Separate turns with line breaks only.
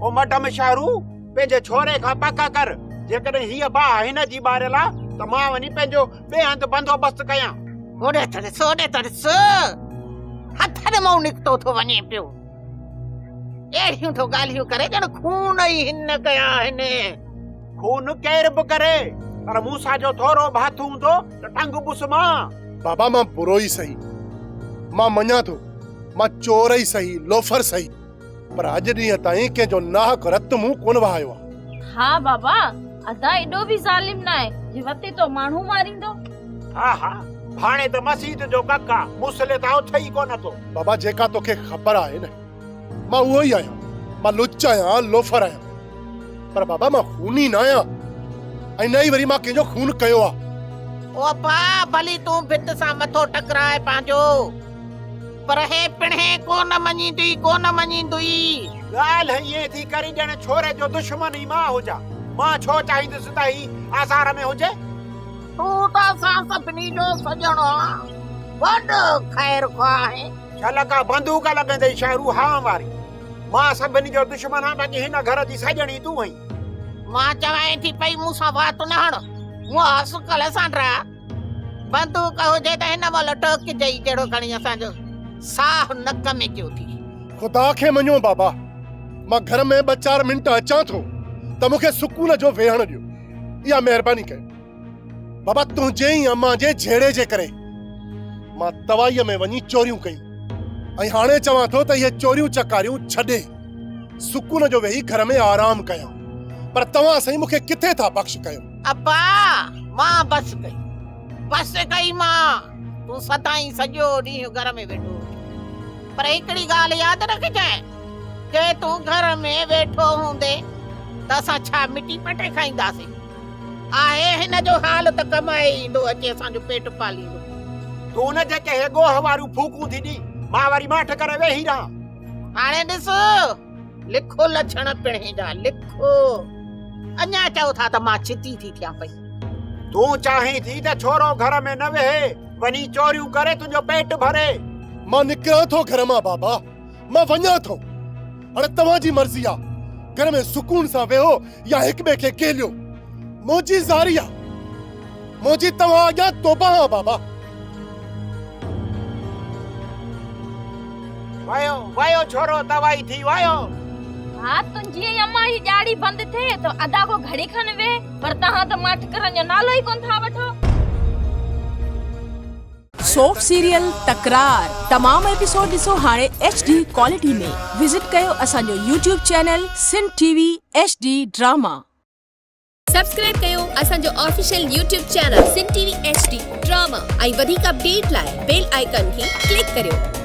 او medium Shahro, پنهنجي ڇوري کان پڪ ڪر، جيڪڏهن هيء باهه هن جي ٻاريل آ ته مان وڃي پنهنجو ٻئي هنڌ بندوبست ڪيان.
هوڏي ته ڏس، هوڏي ته ڏس، هٿن مان نڪتو ٿو وڃي پيو. اهڙيون ٿو ڳالهيون ڪري ڄڻ خون ئي هن ڪيا آهن.
خون ڪير به ڪري، پر مون سان جو ٿورو به هٿ هوندو ته ٽنگ بس مان.
بابا مان برو ئي سهي، مان مڃان ٿو، مان چور ئي سهي، لوفر سهي، پر اڄ ڏينهن تائين ڪنهن جو ناحق رت مون ڪونه وهايو آ.
ها بابا، ادا ايڏو به ظالم ناهي جي وتي تو ماڻهو ماريندو.
ها ها، ڀاڻي ته مسيت جو ڪک آ، مصلي ته اٿئي ئي ڪونه ٿو.
بابا جيڪا توکي خبر آهي نه، مان اهو ئي آهيان، مان لچ آهيان، لوفر آهيان، پر بابا مان خوني نه آهيان ۽ نه ئي وري مان ڪنهن جو خون ڪيو آ.
او ابا، ڀلي تون ڀت سان مٿو ٽڪراء پنهنجو، پر هي پڻهين ڪونه مڃيندوئي، ڪونه مڃيندوئي.
ڳالهه ائين ٿي ڪرين ڄڻ ڇوري جو دشمن ئي مان هجان. مان ڇو چاهيندس ته هي آزار ۾ هجي؟
تون ته اسان سڀني جو سڄڻ آن، وڏو خير خواهه آهين.
شل ڪا بندوق لڳندئي شهرو هانء واري. مان سڀني جو دشمن آن باقي هن گهر جي سڄڻي تون آهين.
مان چوانء ٿي پئي مون سان وات نه هڻ. مئا سڪل سانڊرا. بندوق هجي ته هن مهل ٽوڪجئي جهڙو کڻي اسان جو ساهه نڪ ۾ ڪيو ٿي.
خدا کي مڃو بابا، مان گهر ۾ ٻه چار منٽ اچان ٿو ته مون کي سڪون جو ويهڻ ڏيو. اها مهرباني ڪيو. بابا تنهنجي ۽ امان جي جهيڙي جي ڪري مان توائيء ۾ وڃي چوريون ڪيون ۽ هاڻي چوان ٿو ته اهي چوريون چڪاريون ڇڏي سڪون جو ويهي گهر ۾ آرام ڪيان پر توهان سائين مون کي ڪٿي ٿا بخش ڪيو.
ابا مان بس ڪئي بس ڪئي مان تون سدائين سڄو ڏينهن گهر ۾ ويٺو هجين پر هڪڙي ڳالهه ياد رکجانء جي تون گهر ۾ ويٺو هوندين ته اسان ڇا مٽي پٽي کائينداسين. آهي هن جو حال ته ڪمائي ايندو اچي اسان جو پيٽ پاليندو.
تون نه جيڪي هي ڳوهه واريون ڦوڪون ٿي ڏين، مان وري ماٺ ڪري ويهي رهان.
هاڻي ڏس لکو لڇڻ پڻهين جا لکو. اڃا چئو ٿا ته مان ڇتي ٿي ٿيان پئي.
تون چاهين ٿي ته ڇورو گهر ۾ نه ويهي، وڃي چوريون ڪري تنهنجو پيٽ ڀري.
مان نڪران ٿو گهر مان بابا. مان وڃان ٿو. هاڻي توهان جي مرضي آ، گهر ۾ سڪون سان ويهو يا هڪ ٻئي کي گهليو. منهنجي زاري آ. منهنجي توهان اڳيان توبه آ بابا.
ويو ويو ڇورو توائي ٿي ويو.
ها تنهنجي ۽ امان جي ڄاڙي بند ٿئي ته ادا ڪو گهڙي کن ويهه پر توهان ته ماٺ ڪرڻ جو نالو ئي ڪونه ٿا وٺو.
سوپ سيريل تڪرار تمام ايپيسوڊ ڏسو هاڻي ايڇ ڊي ڪوالٽي ۾ وزٽ ڪيو اسان جو YouTube channel Sindh T V H D drama.
Subscribe ڪيو اسان جو official YouTube channel Sindh T V H D drama ۽ وڌيڪ اپڊيٽ لاء بيل آئيڪان کي ڪلڪ ڪريو.